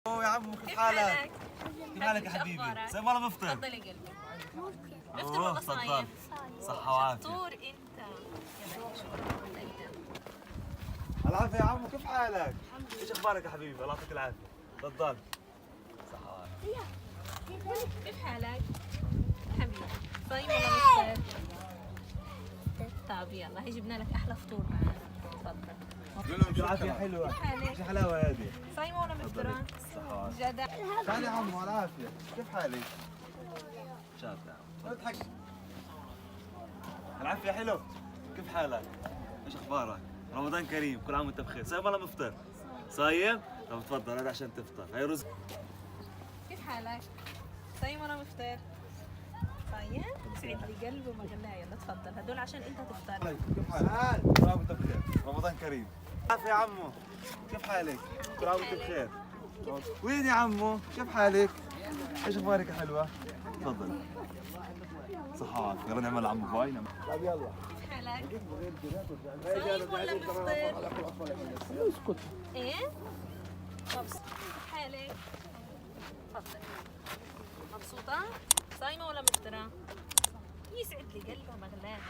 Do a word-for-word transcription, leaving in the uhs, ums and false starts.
أوه يا عمو، كيف حالك؟ كيف حالك يا حبيبي؟ صايم ولا مفطر؟ تفضل يا قلبي. مفطر ولا صايم؟ صحة وعافية. شطور انت. العافية يا عمو، كيف حالك؟ ايش اخبارك يا حبيبي؟ الله يعطيك العافية. تفضل. صحة وعافية. كيف حالك؟ حبيبي. صايم ولا مفطر؟ طب يلا، هي جبنا لك احلى فطور معانا. تفضل. العافية حلوة. كيف حالك؟ ايش حلاوة هذه؟ صايمة ولا مفطرة؟ صحة وعافية. جدع. تعال يا عمو، العافية. كيف حالك؟ شاطر. اضحك. العافية حلو. كيف حالك؟ ايش اخبارك؟ رمضان كريم، كل عام وانت بخير. صايم ولا مفطر؟ صايم؟ طب تفضل، هذا عشان تفطر. هاي رز. كيف حالك؟ صايم ولا مفطر؟ صايم؟ سعد لي قلبي وما قلنا. يلا تفضل، هدول عشان انت تفطر. كيف حالك؟ كل عام وانت بخير. رمضان كريم. عافية يا عمو. كيف حالك؟ كل عام وانت بخير. وين يا عمو؟ كيف حالك؟ ايش اخبارك يا حلوة؟ تفضل. صحة وعافية. يلا نعمل عمو باي، نعمل. طيب يلا. كيف حالك؟ صايم ولا مفطر؟ اسكت. ايه؟ مبسوط. كيف حالك؟ تفضل. مبسوطة؟ صايمة ولا مفطرة؟ يسعد لي قلبها، ما غلاش.